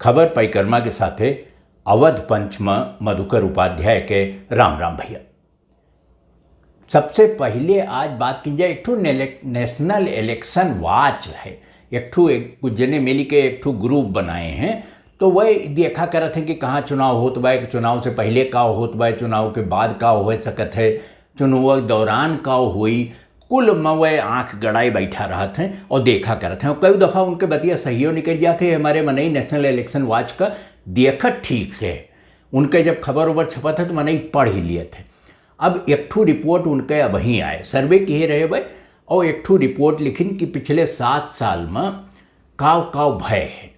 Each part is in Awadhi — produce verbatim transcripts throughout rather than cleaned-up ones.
खबर परिक्रमा के साथे अवध पंच म मधुकर उपाध्याय के राम राम भैया। सबसे पहिले आज बात की जाए, एक ठो नेले-, National Election Watch है, एक ठो, एक, कुछ जने मिली के एक ठो group बनाए हैं, तो वह देखा करत हैं कि कहाँ चुनाव होत बा, चुनाव से पहिले का होत बा, चुनाव के बाद का हो सकत है, चुनाव के दौरान का होई, कुल म वह आँख गड़ाए बैठा रहत हैं और देखा करत हैं। और कई दफा उनके बतिया सहियो निकल जात है, हमारे मनई National Election Watch का देखत ठीक से है। उनके जब खबर उबर छपत है तो मनई पढ़ ही लियत है। अब एक ठो report उनके अबहीं आए, survey किहे रहे भाई, और एक ठो report लिखिन कि पिछले सात साल म काव काव भय है।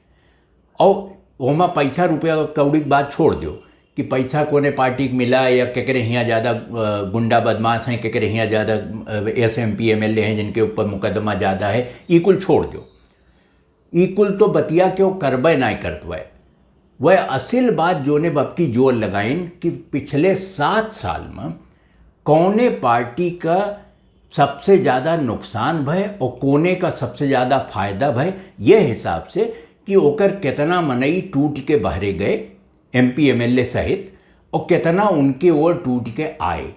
और ओमा पैसा रुपया कौड़ी के बात छोड़ दो कि पैसा कोने पार्टी के मिला या केकरे हियाँ ज्यादा, अ, गुंडा बदमाश हैं, केकरे हियाँ ज्यादा, अ, S M P M L A हैं जिनके ऊपर मुकदमा ज्यादा है, ई कुल छोड़ दो। ई कुल तो बतिया केहू करबे नाय करत वै। वह असिल बात जोने बपकी जोर लगाइन कि पिछले सात साल म कौने पार्टी का सबसे ज्यादा नुकसान भय और कोने का सबसे ज्यादा फायदा भय, ये हिसाब से कि ओकर केतना मनई टूट के बहरे गए, M P M L A सहित, और केतना उनके ओर टूट के आए।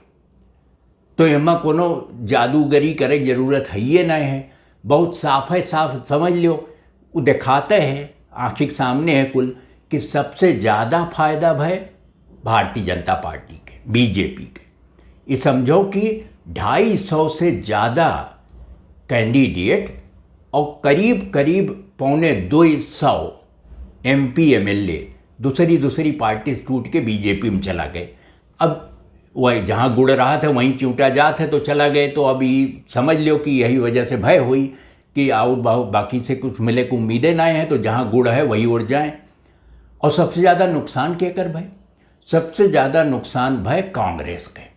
तो एमा कोनो जादूगरी करे के जरूरत हइये नाय है, बहुत साफ है, साफ समझ लो। वो दिखाते हैं, आँखी के सामने है कुल, कि सबसे ज्यादा फायदा भय भारतीय जनता पार्टी के, B J P के। ये समझो कि ढाई सौ से ज्यादा candidate और करीब करीब पौने दो सौ M P M L A दूसरी दूसरी पार्टी से टूट के B J P में चला गए। अब वह जहाँ गुड़ रहत है वहीं चिउटा जात है, तो चला गए। तो अब ई समझ लो कि यही वजह से भय हुई कि और बहु-, बाकी से कुछ मिले को उम्मीदें ना है, तो जहाँ गुड़ है वही ओर जाएं। और सबसे ज्यादा नुकसान केकर भय? सबसे ज्यादा नुकसान भय कांग्रेस के।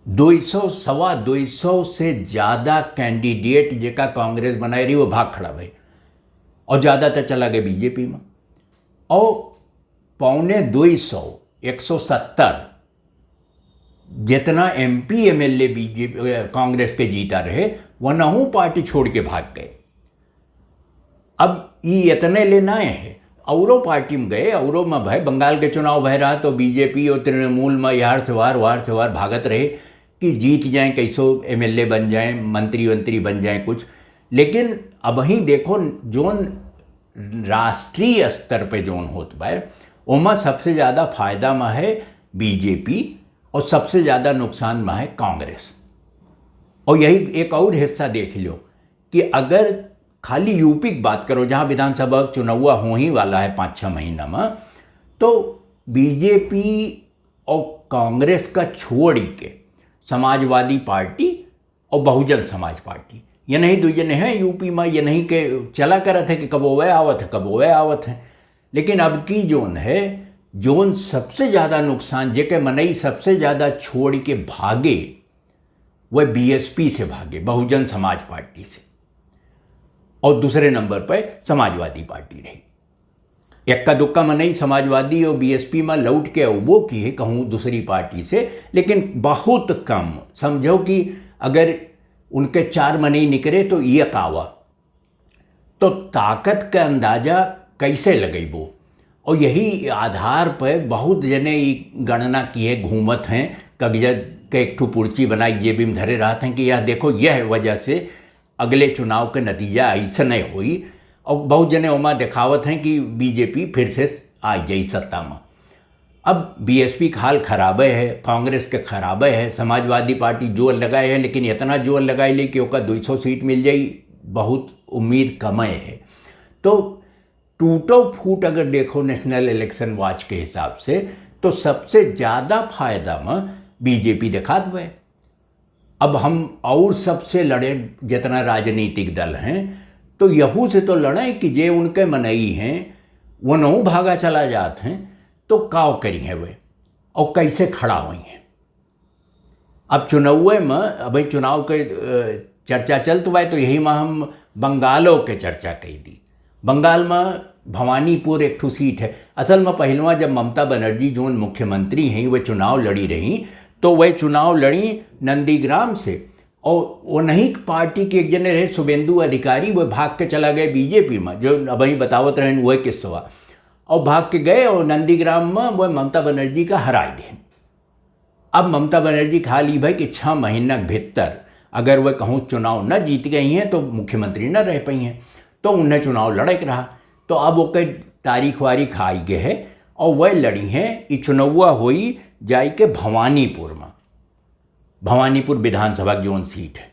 दो सौ, सवा दो सौ से ज्यादा candidate जेका कांग्रेस बनाए रही, वो भाग खड़ा भय और ज्यादातर चला गए B J P में। और पौने दो सौ, एक सौ सत्तर जितना M P M L A B J P, अ, कांग्रेस के जीता रहे, वनहू पार्टी छोड़ के भाग गए। अब ई इतने ले ना है, औरो पार्टी में गए, औरो में भय, बंगाल के चुनाव भय रहा तो B J P और तृणमूल में यार से वार, वार से वार भागत रहे कि जीत जाएं, कैसो M L A बन जाएं, मंत्री वंत्री बन जाएं कुछ। लेकिन अबहीं देखो, जोन राष्ट्रीय स्तर पे जोन होत बा, ओमा सबसे ज्यादा फायदा में है B J P और सबसे ज्यादा नुकसान में है कांग्रेस। और यही एक और हिस्सा देख लो कि अगर खाली U P की बात करो, जहाँ विधानसभा चुनाव होही वाला है पाँच छः महीना में, तो B J P और कांग्रेस का छोड़ के समाजवादी पार्टी और बहुजन समाज पार्टी, ये नहीं दो जने हैं U P में, ये नहीं के चला करत है कि कबो वह आवत है, कबो वह आवत है। लेकिन अब की जोन है, जोन सबसे ज्यादा नुकसान, जेके मनई सबसे ज्यादा छोड़ के भागे, वह B S P से भागे, बहुजन समाज पार्टी से, और दूसरे नंबर पर समाजवादी पार्टी रही। एक्का दुक्का मनई समाजवादी और B S P में लौट के अउबो किहे कहूँ दूसरी पार्टी से, लेकिन बहुत कम। समझो कि अगर उनके चार मनई निकरे तो एक आवा, तो ताकत का अंदाजा कैसे लगेबो? और यही आधार पर बहुत जने ई गणना किहे घूमत हैं, कागजत के एक ठो पुर्ची बनाई, जेबी में धरे रहत हैं कि यह देखो, यह वजह से अगले चुनाव के नतीजा ऐसने होई। और बहुत जने ओमा दिखावत हैं कि B J P फिर से आ जाई सत्ता में। अब B S P का हाल खराबे है, कांग्रेस के खराबे है, समाजवादी पार्टी जोर लगाए है, लेकिन इतना जोर लगाए ले कि ओका दो सौ सीट मिल जाई, बहुत उम्मीद कमे है। तो टूटो फूट अगर देखो National Election Watch के हिसाब से, तो सबसे ज्यादा फायदा में B J P दिखात बे। अब हम और सबसे लड़े, जितना राजनीतिक दल हैं, तो यहू से तो लड़े कि जे उनके मनई हैं, वो नहू भागा चला जात हैं, तो काव करी हैं वे और कैसे खड़ा हुई हैं। अब चुनावे में, अभी चुनाव के, अ, चर्चा चलत बा, तो यही में हम बंगालो के चर्चा कई दी। बंगाल में भवानीपुर एक ठो सीट है। असल में पहिलवा जब ममता बनर्जी जोन मुख्यमंत्री हैं, वे चुनाव लड़ी रही, तो वे चुनाव लड़ी नंदीग्राम से, और वो नहीं पार्टी के एक जने रहे शुभेंदु अधिकारी, वो भाग के चला गए B J P में, जो अबही बतावत रहन वह किस्सा। और भाग के गए और नंदीग्राम में वो ममता बनर्जी का हराइ देन। अब ममता बनर्जी के हाल ई भई कि छह महीना के भीतर अगर वह कहूँ चुनाव न जीत गई हैं तो मुख्यमंत्री न रह पइहैं, तो उन्हें चुनाव लड़े के रहा। तो अब ओके तारीख वारीख आइ गए है और वह लड़ी हैं। ई चुनौवा होई जाई के भवानीपुर में, भवानीपुर विधानसभा की जौन सीट है।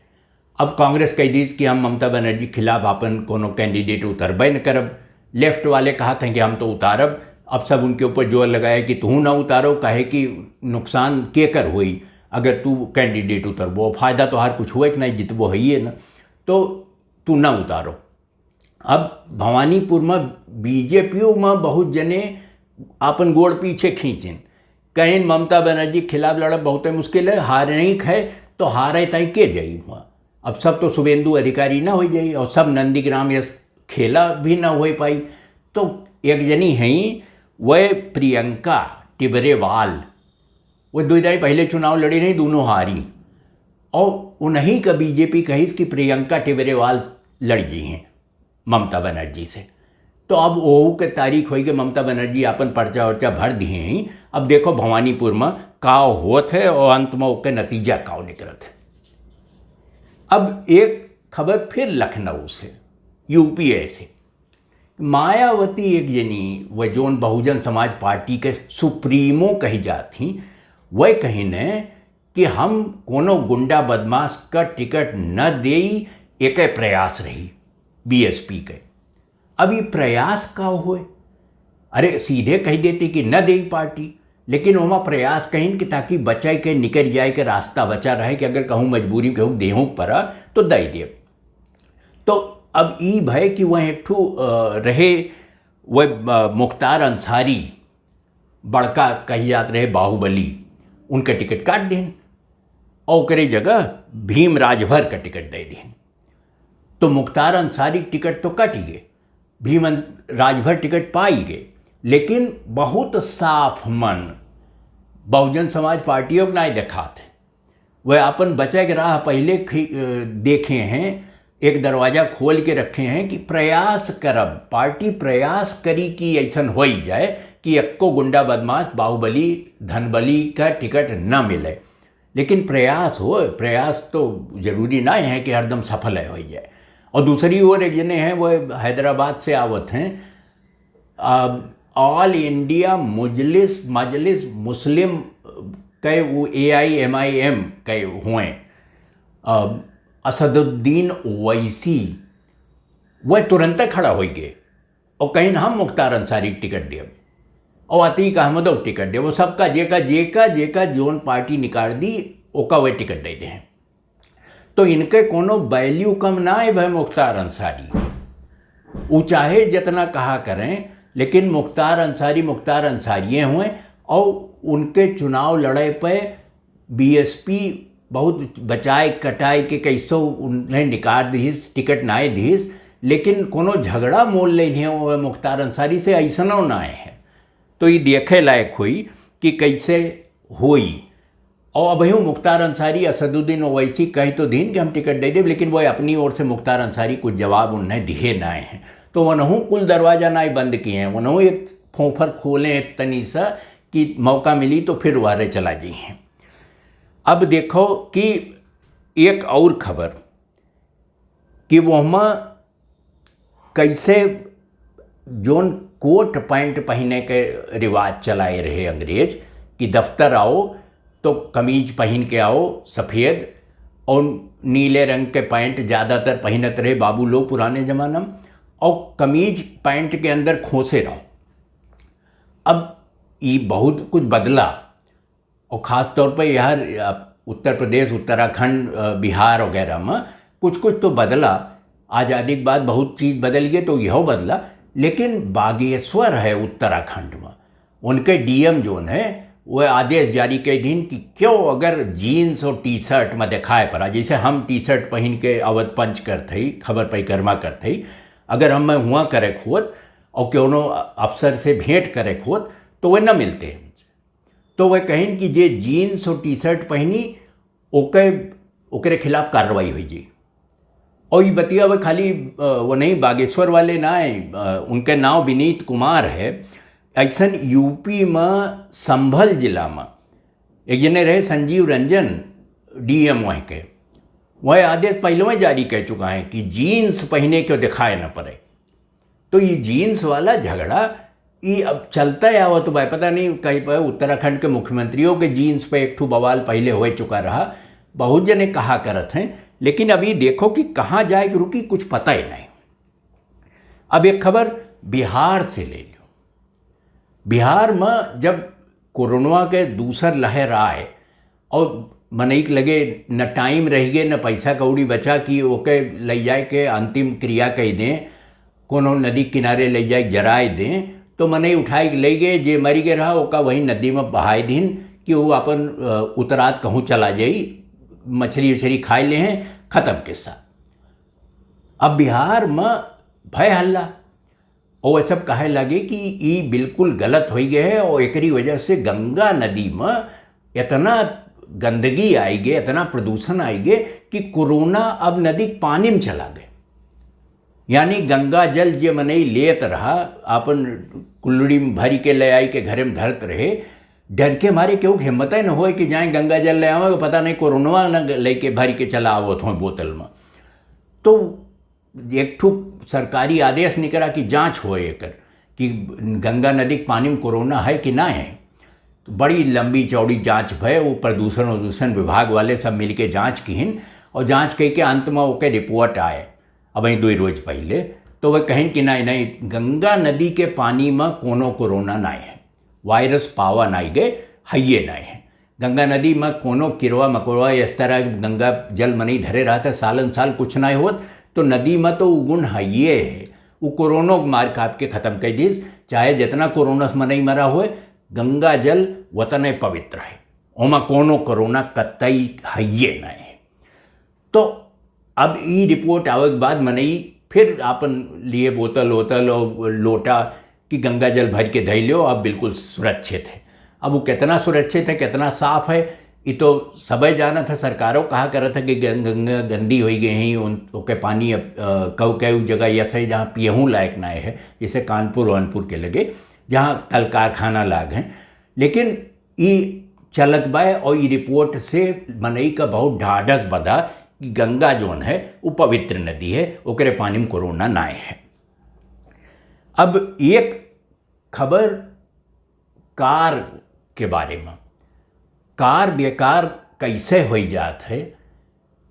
अब कांग्रेस कह दीस कि हम ममता बनर्जी के खिलाफ अपन कोनो candidate उतरबे न करब। Left वाले कहत हैं कि हम तो उतारब। अब सब उनके ऊपर जोर लगाए कि तू ना उतारो, काहे कि नुकसान केकर होई अगर तू candidate उतरबो, फायदा तोहार कुछ हुए कि नहीं, जितबो है ये ना, तो तू ना उतारो। अब भवानीपुर में बीजेपीओ में बहुत जने आपन गोड़ पीछे खींचिन, कहिन ममता बनर्जी के खिलाफ लड़ब बहुत मुश्किल है, हारे नहीं है, तो हारे ताई के जाई हुआ। अब सब तो शुभेंदु अधिकारी ना हो जाई और सब नंदीग्राम यस खेला भी ना हो पाई। तो एक जनी हैं, वह प्रियंका टिबरेवाल, वो दो दाई पहले चुनाव लड़ी रही, दोनों हारी। और उन्हीं का बीजेपी कहिस कि प्रियंका टिबरेवाल लड़ गई हैं ममता बनर्जी से। तो अब ओहू के तारीख होई के ममता बनर्जी आपन पर्चा वर्चा भर दिए हैं। अब देखो भवानीपुर में का होत है और अंत में ओके नतीजा का निकलत है। अब एक खबर फिर लखनऊ से, यूपीए से। मायावती एक जनी, वह जौन बहुजन समाज पार्टी के सुप्रीमो कही जात ही, वह कहिन कि हम कोनो गुंडा बदमाश का टिकट न देई, एके प्रयास रही बीएसपी के। अब ई प्रयास का होए? अरे सीधे कह देती कि न देई पार्टी, लेकिन ओमा प्रयास कहिन कि ताकि बचे के निकल जाए के रास्ता बचा रहे कि अगर कहूँ मजबूरी में कहूँ देहूँ पड़ा तो दे देब। तो अब ई भय कि वह एक ठो, अ, रहे, वह, अ, मुख्तार अंसारी, बड़का कही जात रहे बाहुबली, उनका टिकट काट देन और ओकरे जगह भीम राजभर का टिकट दे देन। तो मुख्तार अंसारी टिकट तो कट गए, भीम अं-, राजभर टिकट पाई गए, लेकिन बहुत साफ मन बहुजन समाज पार्टियों के नाय देखात है। वह अपन बचे के राह पहले खी-, अ, देखे हैं, एक दरवाजा खोल के रखे हैं कि प्रयास करब, पार्टी प्रयास करी कि ऐसन होई जाए कि एक्को गुंडा बदमाश बाहुबली धनबली का टिकट न मिले। लेकिन प्रयास हो, प्रयास तो जरूरी ना है कि हरदम सफल है होई जाए। और दूसरी ओर एक जने हैं, वो हैदराबाद से आवत हैं, आ, ऑल इंडिया मुजलिस, मजलिस मुस्लिम के वो एआईएमआईएम के हुए, आ, असदुद्दीन ओवैसी, वह तुरंत खड़ा हो गए और कहिन हम मुख्तार अंसारी के टिकट देब और अतीक अहमदो के टिकट देब। वो सबका जेका, जेका, जेका जोन पार्टी निकाल दी, ओका वह टिकट दे दे। तो इनके कोनो वैल्यू कम ना है भाई मुख्तार अंसारी। वो चाहे जितना कहा करें, लेकिन मुख्तार अंसारी मुख्तार अंसारिये हुए और उनके चुनाव लड़े पे बीएसपी बहुत बचाए कटाए के कैसो उन्हें निकाल दिहिस, टिकट नाए दिहिस, लेकिन कोनो झगड़ा मोल ले लिए हुए मुख्तार अंसारी से ऐसनो नाए है। तो ये देखे लायक हुई कि कैसे होई। और अबहियों मुख्तार अंसारी, असदुद्दीन ओवैसी कह तो दीन कि हम टिकट दे देब, लेकिन वो अपनी ओर से मुख्तार अंसारी कुछ जवाब उन्हें दिए नाए हैं। तो वनहूँ कुल दरवाजा नाए बंद किए हैं, वनहूँ एक फोफर खोले एक तनी सा कि मौका मिली तो फिर वारे चला जाइए। अब देखो कि एक और खबर कि वहमा कैसे जोन कोट पैंट पहिने के रिवाज चलाए रहे अंग्रेज कि दफ्तर आओ तो कमीज पहिन के आओ सफेद, और नीले रंग के पैंट ज़्यादातर पहिनत रहे बाबू लोग पुराने ज़माना में, और कमीज पैंट के अंदर खोसे रहो। अब ई बहुत कुछ बदला, और ख़ास तौर पर यह, अ, उत्तर प्रदेश, उत्तराखंड, अ, बिहार वगैरह में कुछ कुछ तो बदला। आज़ादी के बाद बहुत चीज़ बदल गई, तो यह बदला। लेकिन बागेश्वर है उत्तराखंड में, उनके डीएम जोन है, वह आदेश जारी कर दीन कि क्यों अगर जीन्स और टी शर्ट में दिखाए पड़ा, जैसे हम टी शर्ट पहन के अवध पंच करते ही, खबर परिक्रमा करते ही, अगर हम मैं हुआ करे खोत और कोनो अफसर से भेंट करे खोत, तो वह न मिलते। तो वह कहिन कि जे जीन्स और टी शर्ट पहनी, ओके, ओकरे खिलाफ कार्रवाई हुई जी। और ये बतिया वह खाली, अ, वो नहीं, बागेश्वर वाले ना है, अ, उनके नाव विनीत कुमार है। अइसन यूपी म संभल जिला म एक जने रहे संजीव रंजन, डीएम वहीं के, वह आदेश पहले ही जारी कर चुका है कि जीन्स पहने के दिखाए न पड़े। तो ये जीन्स वाला झगड़ा, ये अब चलता है आवत बा। पता नहीं, कहीं पर उत्तराखंड के मुख्यमंत्रियों के जीन्स पे एक ठो बवाल पहले हो चुका रहा, बहुत जने कहा करत हैं, लेकिन अभी देखो कि कहाँ जाए के रुकी, कुछ पता ही नहीं। अब एक खबर बिहार से ले लो। बिहार में जब कोरोना के दूसर लहर आए और मनई के लगे न टाइम रह गए, न पैसा कौड़ी बचा कि ओके ले जाए के अंतिम क्रिया कह दें, कोनो नदी किनारे ले जाए जराए दें, तो मनई उठाए के ले गए, जे मरी गए रहा ओका वही नदी में बहाए दिन कि वो अपन, अ, उतरात कहूँ चला जाई, मछली उछली खाए ले हैं, खत्म किस्सा। अब बिहार में भय हल्ला, और सब कहे लगे कि ई बिल्कुल गलत हो गए है और एकरी वजह से गंगा नदी में इतना गंदगी आई गए, इतना प्रदूषण आई गए कि कोरोना अब नदी के पानी में चला गए। यानी गंगा जल जे मनई लेत रहा, अपन कुल्लड़ी में भरी के ले आई के घरे में धरत रहे, डर के मारे केहू के हिम्मत ही न होए कि जाए गंगा जल ले आवे, पता नहीं कोरोना न लेके भरी के चला आवत हो बोतल में। तो एक ठो सरकारी आदेश निकला कि जांच होए एकर, कि गंगा नदी के पानी में कोरोना है कि ना है। तो बड़ी लंबी चौड़ी जांच भय, वो प्रदूषण उदूषण विभाग वाले सब मिलके जांच किहिन और जांच कइके अंत में ओके रिपोर्ट आए, अब वहीं दो रोज पहले, तो वह कहिन कि नहीं, नहीं, गंगा नदी के पानी में कोनो कोरोना नहीं है, वायरस पावा नहीं गए, हइये नहीं है। गंगा नदी में कोनो किरवा मकोड़ा इस तरह गंगा जल मनई धरे रहत है, सालन साल कुछ नहीं होत, तो नदी में तो उ गुण हइये है। उ कोरोना के मार काप के खत्म कर दीस, चाहे जितना कोरोना से मनई मरा होए, गंगा जल वतने पवित्र है, ओमा कोनो कोरोना कतई हइये नहीं है। तो अब ई रिपोर्ट आवे के बाद मनई फिर आपन लिए बोतल वोतल और लोटा कि गंगा जल भर के धई लो, अब बिल्कुल सुरक्षित है। अब वो कितना सुरक्षित है, कितना साफ है, ये तो सबे जानत है। सरकारों कहा करत है कि गं-, गंगा गंदी हो गई है, उन ओके पानी अब, अ, कऊ कऊ जगह ऐसे है जहाँ पियहूँ लायक ना है, जैसे कानपुर वानपुर के लगे, जहाँ कल कारखाना लाग हैं। लेकिन ई चलत बा और ई रिपोर्ट से मनई का बहुत ढाढ़स बंधा कि गंगा जौन है, वो पवित्र नदी है, ओकरे पानी में कोरोना ना है। अब एक खबर कार के बारे में, कार बेकार कैसे होई जात है,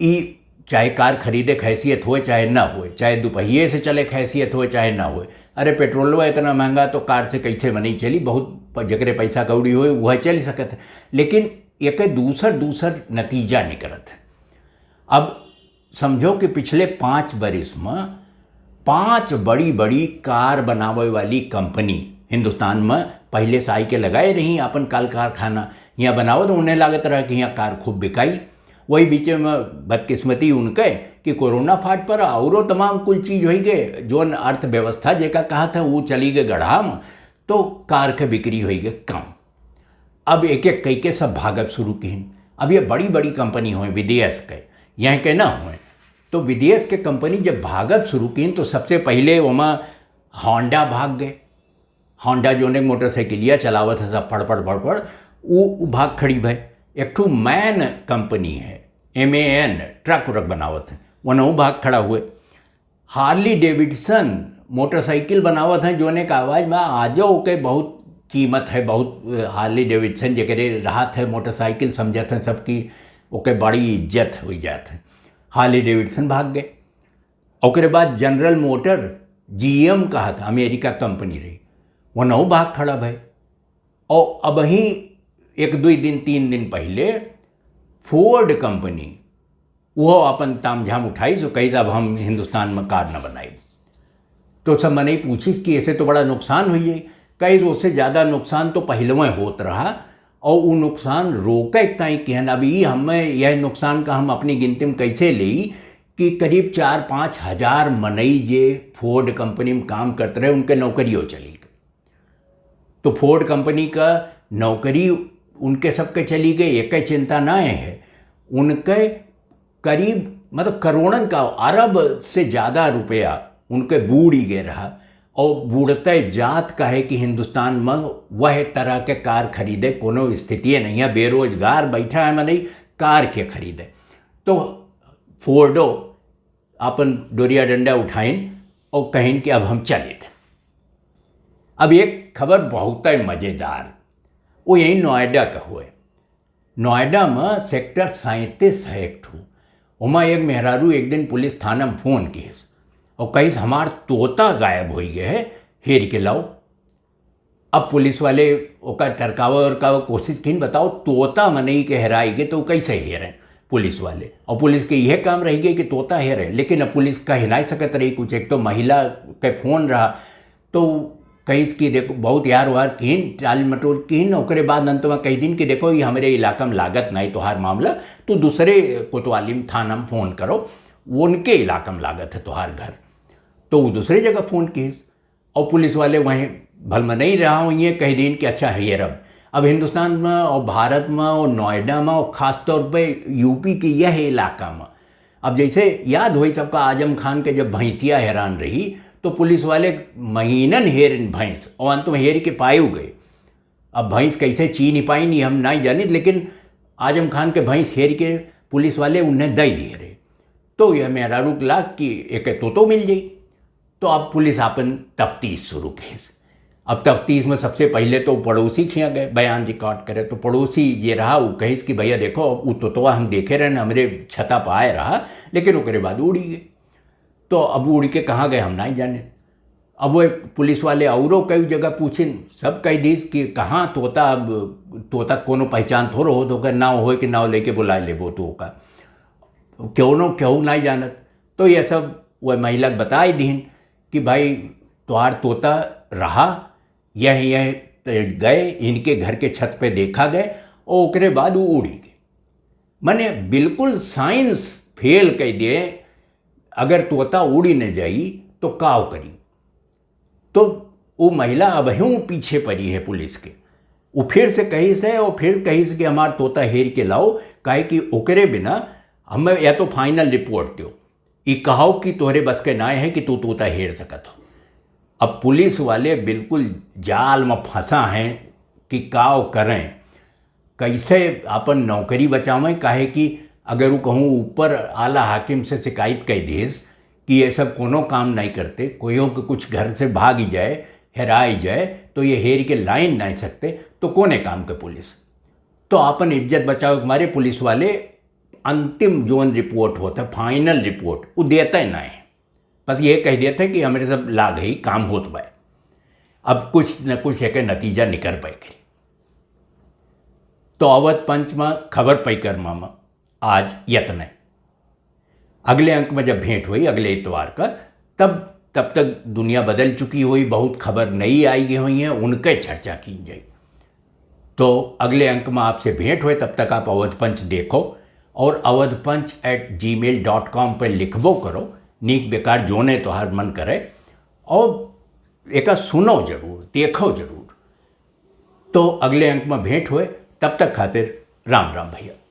ई चाहे कार खरीदे के हैसियत होए चाहे ना होए, चाहे दुपहिए से चले के हैसियत होए चाहे ना होए। अरे, पेट्रोलवा इतना महंगा तो कार से कैसे मनई चली, बहुत प-, जेकरे पैसा कौड़ी होए वह चल सकत है, लेकिन एक दूसर दूसर नतीजा निकलत है। अब समझो कि पिछले पाँच बरिस में पाँच बड़ी बड़ी कार बनावे वाली कंपनी हिंदुस्तान में पहले से आई के लगाए रही अपन कल कारखाना, यहाँ बनावत, उन्हें लागत रहा कि यहाँ कार खूब बिकाई। वही बीच में बदकिस्मती उनके कि कोरोना फाट पर औरो तमाम कुल चीज होई गए, जौन अर्थव्यवस्था जेका कहा था वो चली गए गढ़ा में, तो कार के बिक्री होई गए कम। अब एक एक कई के सब भागब शुरू किहिन। अब ये बड़ी बड़ी कंपनी होए विदेश के, यहाँ के ना होए, तो विदेश के कंपनी जब भागब शुरू किहिन तो सबसे पहले ओमा होंडा भाग गए। होंडा जौन एक मोटरसाइकिलिया चलावत है सब फड़फड़ फड़फड़, उ, उ भाग खड़ी भय। एक ठो मैन कंपनी है, एम ए एन, ट्रक व्रक बनावत है, वनहु भाग खड़ा हुए। हार्ली डेविडसन मोटरसाइकिल बनावत है, जौन एक आवाज में आजो ओके बहुत कीमत है, बहुत, अ, हार्ली डेविडसन जेकरे रहत है मोटरसाइकिल समझत है सबकी, ओके बड़ी इज्जत हो जात है। हार्ली डेविडसन भाग गए। ओकरे बाद जनरल मोटर, जीएम कहत अमेरिका कंपनी रही, वनहु भाग खड़ा भय। और अबही एक दुई दिन, तीन दिन पहले फोर्ड कंपनी वो अपन तामझाम उठाई, सो कही, "अब हम हिंदुस्तान में कार न बनाई।" तो सब मनई पूछिस कि ऐसे तो बड़ा नुकसान हुई है, कही, "उससे ज़्यादा नुकसान तो पहलवे होत रहा, और वो नुकसान रोके ताई कहन, अब ई हमें यह नुकसान का हम अपनी गिनती में कैसे लेई कि करीब चार पाँच हजार मनई जे फोर्ड कंपनी में काम करते रहे, उनके नौकरियों चली गई।" तो फोर्ड कंपनी का नौकरी उनके सबके चली गई, एक चिंता ना है, उनके करीब, मतलब, करोड़न का, अरब से ज़्यादा रुपया उनके बूड़ी गए रहा। और बूड़ते जात, काहे कि हिंदुस्तान में वह तरह के कार खरीदे कोनो स्थिति नहीं है। बेरोजगार बैठा है मनई, कार के खरीदे। तो फोर्डो अपन डोरिया डंडा उठाइन और कहिन कि अब हम चलित। अब एक खबर बहुत ही मजेदार, वो यही नोएडा का हुए। नोएडा में सेक्टर सैंतीस है एक ठो। ओमा एक मेहरारू एक दिन पुलिस थाना में फोन किहिस और कहिस, "हमार तोता गायब होई गए है, हेर के लाओ।" अब पुलिस वाले ओका टरकावे और का कोशिश किन, "बताओ, तोता मनई के हेराई गए तो कैसे हेरे पुलिस वाले?" और पुलिस के यह काम रह गए कि तोता हेरे, लेकिन अब पुलिस कह नहीं सकत रही कुछ। एक तो महिला के फोन रहा, तो कहिस कि देखो, बहुत यार वार किन, टाल मटोल किन, ओकरे बाद अंत में कह दिन कि देखो, ये हमरे इलाका में लागत नहीं तोहार मामला, तू दूसरे कोतवाली में थाना में फोन करो, उनके इलाका में लागत है तोहार घर। तो वो दूसरे जगह फोन किस, और पुलिस वाले वहीं भलमनई रहा, वहीं कह दिन कि अच्छा, हेरब। अब हिंदुस्तान में और भारत में और नोएडा में और ख़ास तौर पे यूपी के यह इलाका में, अब जैसे याद होई सबका, आजम खान के जब भैंसिया हेरान रही, तो पुलिस वाले महीनन हेर भैंस, और अंत में हेर के पाए गए। अब भैंस कैसे चीन्ह पाई नहीं, हम नहीं जानित, लेकिन आजम खान के भैंस हेर के पुलिस वाले उन्हें दे दिए रहे। तो यह मेहरारू के लाग कि एक तोतो मिल जाई। तो अब पुलिस आपन तफ्तीश शुरू कहिस। अब तफ्तीश में सबसे पहले तो पड़ोसी खिया गए बयान रिकॉर्ड करे। तो पड़ोसी जे रहा, वो कहिस कि भैया देखो, वो तोतवा हम देखे रहे न, हमरे छता पर आए रहा, लेकिन ओकरे बाद उड़ी गए। तो अब उड़ के कहाँ गए, हम नहीं जाने। अब वो एक पुलिस वाले औरो कई जगह पूछिन, सब कह दीस कि कहाँ तोता, अब तोता कोनो पहचान थोड़ो हो, तो ओकर नाव होए कि नाव लेके बुलाए लेबो तो ओका, केहू केहू नहीं जानत। तो ये सब वह महिला के बताए दीन कि भाई, तोहार तोता रहा, यह, यह गए, इनके घर के छत पे देखा गए, और ओकरे बाद वो उड़ी गए। माने बिल्कुल साइंस फेल कर दिए। अगर तोता उड़ी न जाई तो काव करी? तो वो महिला अबहूँ पीछे पड़ी है पुलिस के। वो फिर से कहिस है और फिर कहिस कि हमार तोता हेर के लाओ, काहे कि ओकरे बिना हमें या तो फाइनल रिपोर्ट दो, ई कहो कि तोहरे बस के नाय है कि तू तोता हेर सकत हो। अब पुलिस वाले बिल्कुल जाल में फंसा हैं कि काव करें, कैसे अपन नौकरी बचावें, काहे कि अगर वो कहूँ ऊपर आला हाकिम से शिकायत कर दिस कि ये सब कोनो काम नहीं करते, कोई हो कि कुछ घर से भागी जाए, हेराई जाए, तो ये हेर के लाइन नहीं सकते, तो कोने काम के पुलिस? तो अपन इज्जत बचावे के मारे पुलिस वाले अंतिम जोन रिपोर्ट होता है, फाइनल रिपोर्ट, वो देते नहीं। बस ये कह देते हैं कि हमरे सब लाग ही काम होत बा, अब कुछ न कुछ एक नतीजा निकल पाए करी। तो अवध पंच में खबर पैकर मामा आज यतने। अगले अंक में जब भेंट हुई अगले इतवार का, तब, तब तक दुनिया बदल चुकी हुई, बहुत खबर नई आई गई हुई हैं, उनके चर्चा की जाए। तो अगले अंक में आपसे भेंट हुए, तब तक आप अवध पंच देखो और अवध पंच at gmail dot com पर लिखबो करो, नीक बेकार जोने तोहार मन करे, और एका सुनो जरूर, देखो जरूर। तो अगले अंक में भेंट हुए, तब तक खातिर राम राम भैया।